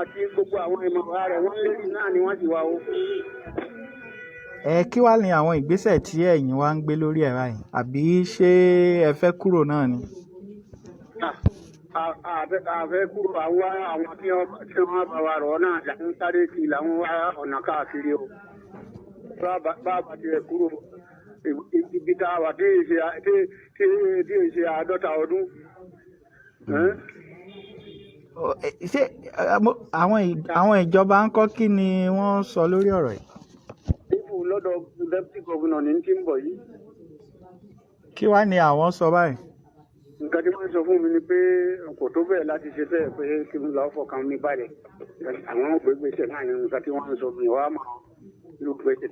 àti gbogbo àwọn ìmọ̀ra rẹ̀ wọ́n lérí náà ni wọ́n sì wá o. Ẹ kí wàá ní àwọn ìgbésẹ̀ tí ẹ̀yin wá ń gbé lórí ẹ̀ báyìí, àbí ṣé ẹ fẹ́ kúrò náà ni? Àfẹ́ kúrò. Àwọn tí wọ́n bá wa rọ̀ náà là ń sáré kiri, làwọn wá ọ̀nà káàkiri o. Bàbá tiẹ̀ kúrò ibi tá a wà tí ì ṣe 50 ọdún. Ṣé àwọn ìjọba ń kọ́, kí ni wọ́n sọ lórí ọ̀rọ̀ yìí? Ibù lọ́dọ̀ deputy governor ní tí ń bọ̀ yìí. Kí wàá ní àwọn sọ báyìí? Nǹkan tí wọ́n sọ fún mi ni pé kò tó bẹ́ẹ̀ láti ṣe bẹ́ẹ̀, pé kí n lọ́ọ́ fọkàn mi balẹ̀, àwọn gbégbèsè náà ni nǹkan tí wọ́n sọ mi wá mọ̀ irú gbèsè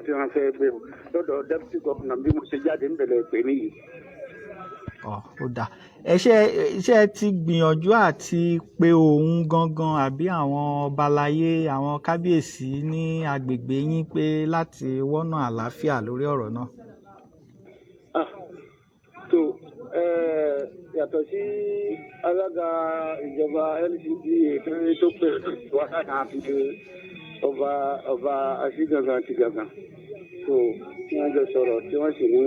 tí wọ́n fẹ́ gbé o lọ́dọ̀ deputy governor. Bí mo ṣe jáde ń bẹ̀rẹ̀ pè mí yìí. Ọ ó dáa. Ẹ ṣe ẹ ti gbìyànjú àti pé òun gangan àbí àwọn ọbalayé, àwọn kábíyèsí ní agbègbè yín, pé láti wọ́nà àlàáfíà lórí ọ̀rọ̀ náà? Ah, tó yàtọ̀ sí alága ìjọba LCDA tó pè wá àti ọba Aṣígangan ti Gàngàn tó tí wọ́n jọ sọ̀rọ̀, tí wọ́n sì ní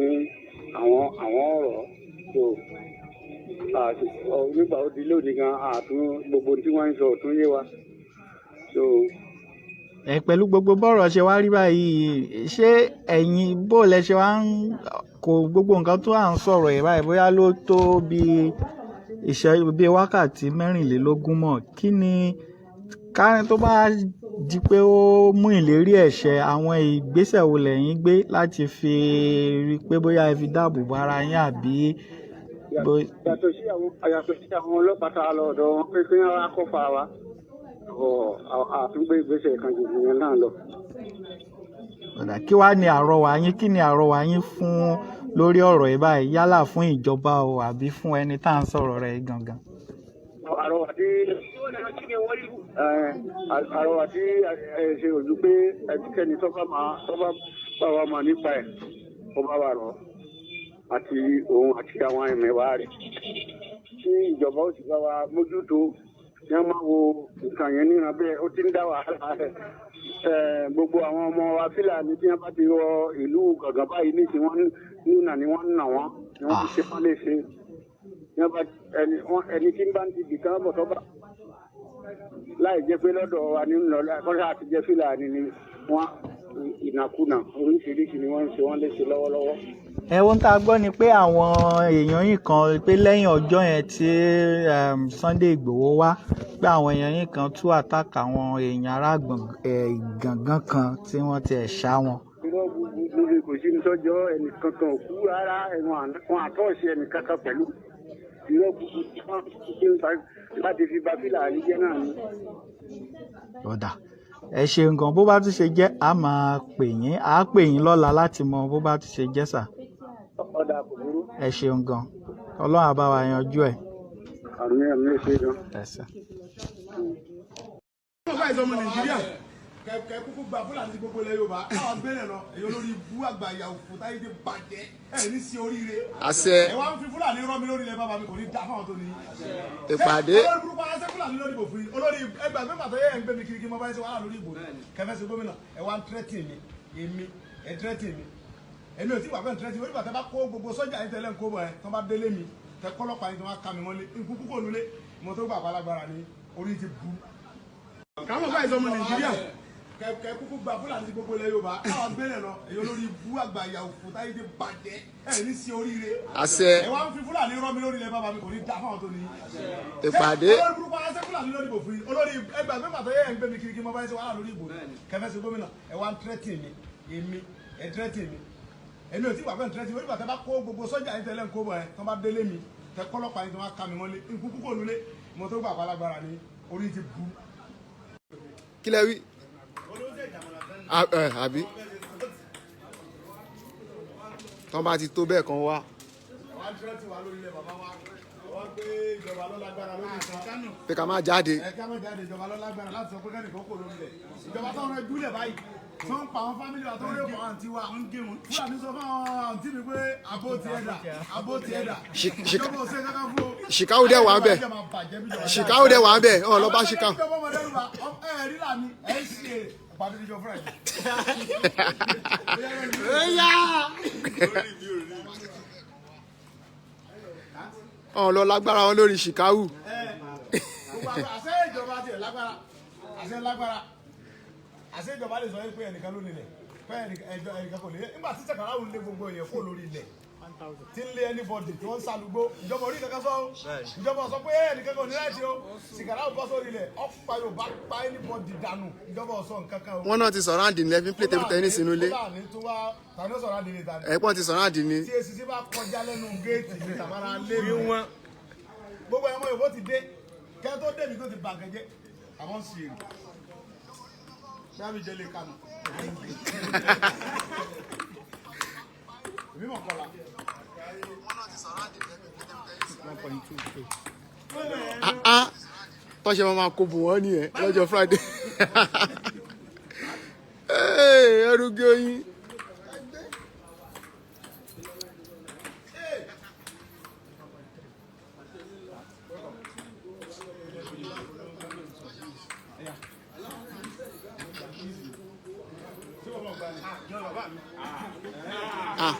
àwọn ọ̀rọ̀ tó nígbà ó di lónìí gan, àtún gbogbo tí wọ́n ń sọ òtún yé wa. So Ẹ pẹ̀lú gbogbo bọ́rọ̀ ṣe wá rí báyìí, ṣé ẹ̀yin bó lẹ ṣe wá ń kó gbogbo nǹkan tó à ń sọ̀rọ̀ ẹ̀ báyìí, bóyá ló tó bí ìṣẹ́ bí wákàtí 24 mọ̀, kí ni ká tó bá di pé ó mú ìlérí ẹ̀ ṣẹ, àwọn ìgbésẹ̀ wo lẹ̀yin gbé láti fi rí i pé bóyá ẹ fi dáàbò bo ara yín àbí? Yàtọ̀ sí àwọn ọlọ́pàá tá a lọ ọ̀dọ̀ wọn pé kí wọ́n wá kọ́fà wa, ọ̀ àtúngbé ìgbésẹ̀ kan jù yẹn náà lọ. Ọ̀dà, kí wàá ní àrọwà yín, kí ni àrọwà yín fún lórí ọ̀rọ̀ yìí báyìí, yálà fún ìjọba o àbí fún ẹni tá à ń sọ̀rọ̀ rẹ̀ yìí gangan? Àrọwà tí ẹ ṣe ojú pé ẹnikẹ́ni tó bá bá wa mọ̀ nípa ẹ̀, ó bá wa rọ̀ àti òun àti àwọn ẹ̀mẹ̀wá rẹ̀, tí ìjọba ó sì bá wa mójútó, ní wọ́n máa wo nǹkan yẹn níran bẹ́ẹ̀. Ó ti ń dá wàhálà rẹ̀. Gbogbo àwọn ọmọ wa Fílàní tí wọ́n bá ti wọ ìlú Gàngán báyìí ní tí wọ́n nínà ni wọ́n ń nà wọ́n, ni wọ́n ti ṣe wọ́n léṣe. Ní wọ́n bá ẹni tí ń bá ń ti bìkan bọ̀, tó bá láì jẹ́ pé lọ́dọ̀ wa ní lọ kọ́sà àti jẹ́ Fílàní ni wọ́n, ìnàkúnà oríṣiríṣi ni wọ́n ń ṣe wọ́n léṣe lọ́wọ́lọ́wọ́. Ẹ ohun tá a gbọ́ ni pé àwọn èèyàn yìí kan, pé lẹ́yìn ọjọ́ yẹn tí Sunday Igboho wá, pé àwọn èèyàn yìí kan tú attack àwọn èèyàn ará Ìgàngán kan tí wọ́n ti ẹ̀ ṣá wọn. Irọ́ gbogbo lórí, kò sí ní sọ́jọ́, ẹnìkankan ò kú rárá. Ẹ̀wọ̀n wọn àtọ́ọ̀ṣe ẹnìkankan pẹ̀lú irọ́ gbogbo tí wọ́n ṣe ń fa láti fi ba Fílàní jẹ́ náà ni. Ọ̀dà, ẹ ṣeun gan. Bó bá tún ṣe jẹ́, a máa pè yín, a pè yín lọ́la láti mọ bó bá tún ṣe jẹ́ sà. Ọ̀dà, kò burú. Ẹ ṣeun gan, Ọlọ́run á bá wa yanjú ẹ̀. Àmín, àmín, ṣe gan. Ẹ ṣé. Ọba ìsọmọ Nàìjíríà kẹ kúkú gba Fúlàní sí gbogbo ilẹ̀ Yorùbá, káwọn gbélé lọ. Èyí olórí ibú àgbà ìyà òfò táyé dé bàjẹ́, ẹ ní sí oríire. Àṣẹ. Ẹ wá ń fi Fúlàní rọ́ mi lórí ilẹ̀ bàbá mi, kò ní dá fáwọn tó ní. Ìpàdé. Olórí burúkú ayé, Fúlàní lórí ìbò fún yín. Olórí ẹgbàá mẹ́fà tó yẹ ẹ̀ ń gbé mi kiri kí n mọ báyìí ṣe wàhálà lórí ìbò kẹfẹ́ sí gómìnà. Ẹ wá ń threaten mi, èmi ẹ threaten mi, èmi ò tí wà fẹ́ threaten mi. Onígbà tẹ bá kó gbogbo sọ́jà yín tẹ́lẹ̀ ń kó bọ̀ ẹ, tó bá délé mi, tẹ kọ́lọ́pàá yín tó wá ká mi mọ́lé, ikú kúkú ònulé mo tó gbà pálágbára ni orí ti bu. Káwọn báyìí sọmọ Nàìjíríà kẹ kúkú gba Fúlàní sí gbogbo ilẹ̀ Yorùbá, káwọn gbélé lọ. Èyí olórí ibú àgbà ìyà òfò táyé dé bàjẹ́, ẹ ní sí oríire. Àṣẹ. Ẹ wá ń fi Fúlàní rọ́ mi lórí ilẹ̀ bàbá mi, kò ní dá fáwọn tó ní. Ìpàdé. Olórí burúkú ayé, Fúlàní lórí ìbò fún yín. Olórí ẹgbàá mẹ́fà tó yẹ ẹ̀ ń gbé mi kiri kí n mọ báyìí ṣe wàhálà lórí ìbò kẹfẹ́ sí gómìnà. Ẹ wá ń threaten mi, èmi ẹ threaten mi, èmi ò tí wà fẹ́ threaten mi. Onígbà tẹ bá kó gbogbo sọ́jà yín tẹ́lẹ̀ ń kó bọ̀ ẹ, tó bá délé mi, tẹ kọ́lọ́pàá yín tó wá ká mi mọ́lé, ikú kúkú ònulé mo tó gbà pálágbára ni orí ti bu. Kí lẹ wí? Àbí tọ́n bá ti tó bẹ́ẹ̀ kan wá. Àwọn àdúrà ti wà lórí ilẹ̀ bàbá wa. Wọ́n gbé ìjọba ló lágbára lórí ìtàn. Pé ká má jáde. Ẹ ká má jáde, ìjọba ló lágbára láti sọ pé kẹ́nìkan kò lórí ilẹ̀. Ìjọba tó ń rẹ júlẹ̀ báyìí. Tó ń pa àwọn family wa, tó ń rẹ́pọ̀ àwọn àǹtí wa. Fúlàní sọ fún àwọn àǹtí mi pé àbó tiẹ̀ dà, àbó tiẹ̀ dà. Ìjọba ò ṣe kankan fún o. Chicago dẹ̀ wà ń bẹ̀. Chicago dẹ̀ wà ń bẹ̀. Ọ̀ lọ bá Chicago. Ìjọba ọmọdé ló bá ẹ rí làmì ẹ ń ṣe ìpàdé níjọ Friday. Ọ̀ lọ lágbára wọn lórí Chicago. Gbogbo àṣẹ ìjọba tiẹ̀ lágbára, àṣẹ lágbára, àṣẹ ìjọba lè sọ pé ẹnìkan ló nílẹ̀, pé ẹnìkan kò nílẹ̀. Nígbà tí Sàkàràwù ń lé gbogbo èèyàn kó lórí ilẹ̀, tí ń lé anybody tí wọ́n ń sàlùgbó, ìjọba orí kankan sọ o. Ìjọba sọ pé ẹnìkan kò ní láti o. Sàkàràwù bọ́ sórí ilẹ̀, ọ̀pá yóò bá pa anybody dànù. Ìjọba ò sọ nǹkan kan o. Wọ́n náà ti sọ̀rọ̀ àǹdí ní ẹbí play table tennis inú ilé. Fúlàní tó wá tàbí sọ̀rọ̀ àǹdí ni tàbí. Ẹ̀pọ́n ti sọ̀rọ̀ àǹdí ní. Tí ACC bá kọjá lẹ́nu géètì ní tàbára lé mi. Gbogbo ẹ̀mọ́ Yorùbá ti dé. Kẹ́ tó dé mi tó ti bà kẹ́jẹ́. Àwọn ń ṣe èrè. Báyọ̀ mi jẹ́ lè kanu. Èmi mọ̀ kọ́la. Tọ́ṣe máa kó bù wọ́n nìyẹn lọ́jọ́ Friday. Hey, ẹrú gé oyin. Ah,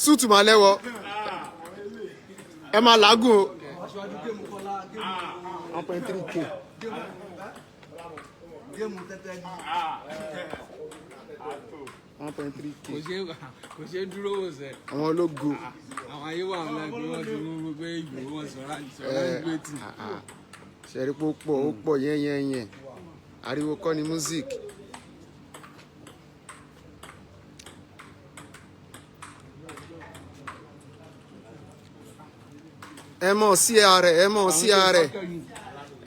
súùtù máa lẹ́wọ̀, ẹ máa làágùn o. 1.3K. Géèmù tẹ́tẹ́ ni. 1.3K. Kò ṣe dúró wò sẹ. Àwọn ológo. Àwọn ayé wà ńlá pé wọ́n ti mú gbogbo ìgbò wọn sọ̀rọ̀ sọ̀rọ̀ ìgbé tì. Ṣẹ̀rí pé ó pọ̀, ó pọ̀ yẹ́nyẹ́nyẹ́. Ariwo kọ́ ni music. Ẹ mọ̀ sí ààrẹ, ẹ mọ̀ sí ààrẹ,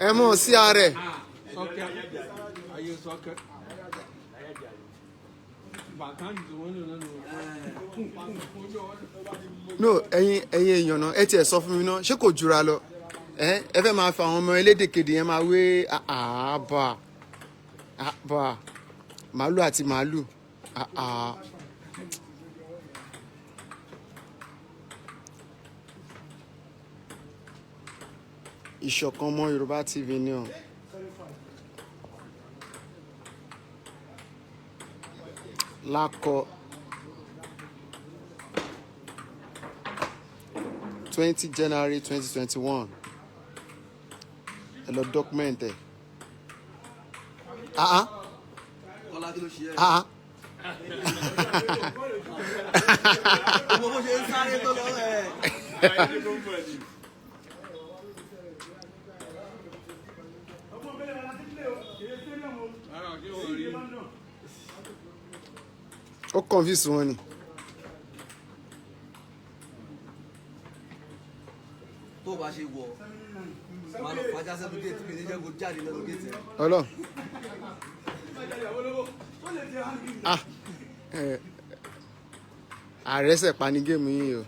ẹ mọ̀ sí ààrẹ. Sọ́kẹ́ ayé sọ́kẹ́ bàtà ní wọ́n lò lẹ́nu. No, ẹ̀yin èèyàn náà, ẹ tiẹ̀ sọ fún mi náà, ṣé kò jura lọ? Ẹ fẹ́ máa fa àwọn ọmọ elédèkéde yẹn máa wé àbà àbà màálù àti màálù àà. Ìṣọ̀kan ọmọ Yorùbá TV ni o. Lákọ 20 January 2021, ẹ lọ document ẹ. Ah ah. Kọ́lá, kí ló ṣe ẹ́? Ah ah. Gbogbo bó ṣe ń sáré tó lọ ẹ̀. Rárá, kí wọ́n rí. Ó confuse wọn ni. Tó o bá ṣe wọ̀, máa lọ fàájà sẹ́nu géètì mi ní jẹ́ kó jáde lẹ́nu géètì ẹ̀. Ọlọ. Ah, ààrẹ ṣẹ̀ pa ní géèmù yìí o.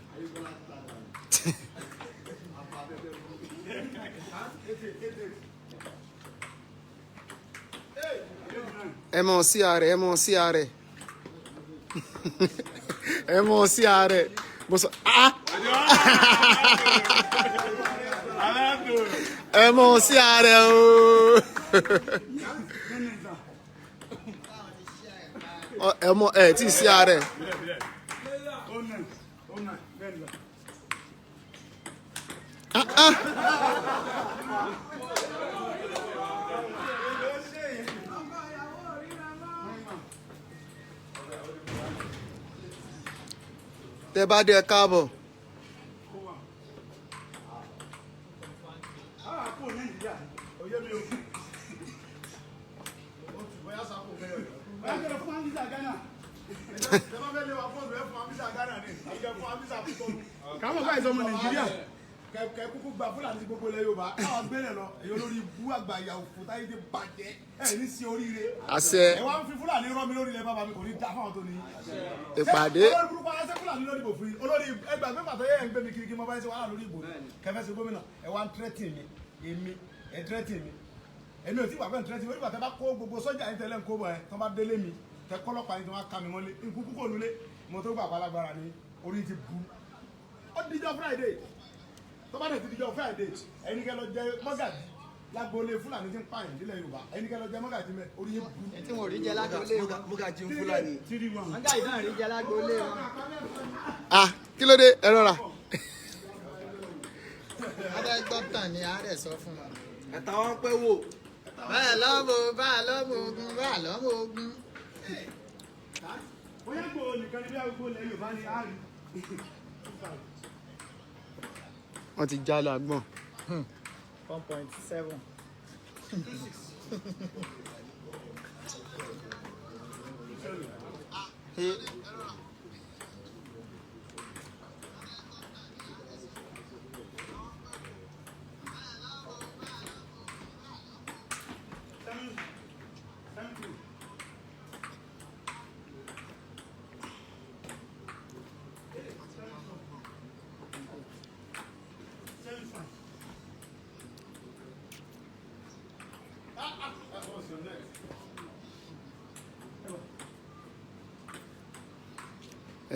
Ẹ mọ̀ sí ààrẹ, ẹ mọ̀ sí ààrẹ, ẹ mọ̀ sí ààrẹ. Mo sọ ah, ẹ mọ̀ sí ààrẹ o. Ẹ mọ̀ ẹ tí ì sí ààrẹ. Ah ah. Tẹ bá dé, ẹ káàbọ̀. Oyé mi o. Ó ti bóyá sáko bẹ́ẹ̀ o. Bóyá kẹlẹ fún wa visa Ghana. Ẹ bá fẹ́ lé wa fóònù, ẹ fún wa visa Ghana ni. Àbí kẹ fún wa visa Kútọ́nù. Káwọn báyìí sọmọ Nàìjíríà. Kẹ kúkú gba Fúlàní sí gbogbo ilẹ̀ Yorùbá káwọn gbélé lọ. Èyí olórí ibú àgbà ìyà òfò táyé ti bàjẹ́, ẹ ní sí oríire. Àṣẹ. Ẹ wá ń fi Fúlàní rọ́ mi lórí ilẹ̀ bàbá mi, kò ní dá fáwọn tó ní. Ìpàdé. Ṣé olórí burúkú ayé, ṣé Fúlàní lórí ìbò fún yín? Olórí ẹgbàgbé pàtó yẹ ẹ ń gbé mi kiri kí n mọ báyìí ṣe wàhálà lórí ìbò kẹfẹ́ ṣe gómìnà, ẹ wá ń tírẹ́tì mi. Èmi ẹ tírẹ́tì mi, èmi ò tí wà pẹ́ tírẹ́tì mi. Onígbà tẹ bá kó gbogbo sọ́jà yín tẹ́lẹ̀ ń kó bọ̀ ẹ tó bá délé mi, tẹ kọ́lọ́pàá yín tó wá ká mi mọ́lé, nkú kúkò nulẹ̀ mo tó gbà pàlágbára ni orí ti bu. Ó dijọ́ Friday, tó bá dẹ̀ ti dijọ́ Friday, ẹni kẹ́ lọ jẹ mọ́gàjì lágboolé Fúlàní tí ń pààyàn nílẹ̀ Yorùbá, ẹni kẹ́ lọ jẹ mọ́gàjì mẹ́, orí yín bu. Tí wọn ò rí jẹ lágboolé wọn. Mọ́gàjí ń Fúlàní. Wọn gà ìdán rí jẹ lágboolé wọn. Ah, kí ló dé? Ẹ rọra. Wọn fẹ́ gbọ́ tàn ní àárẹ̀ sọ fún wọn. Ẹ̀ta wọn pẹ́ wò. Báà lọ́mọ, báà lọ́mọ ogun, báà lọ́mọ ogun. Bóyá gbòò nìkan ní bí arúgbó ilẹ̀ Yorùbá ni a rí. Wọ́n ti já lọ àgbọ̀n. 1.7.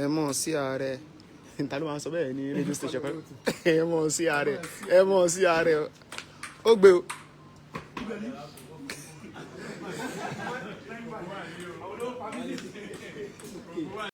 Ẹ mọ̀ sí ààrẹ, ta ló máa ń sọ bẹ́ẹ̀ ní rédíò station kan? Ẹ mọ̀ sí ààrẹ, ẹ mọ̀ sí ààrẹ, ó gbé o.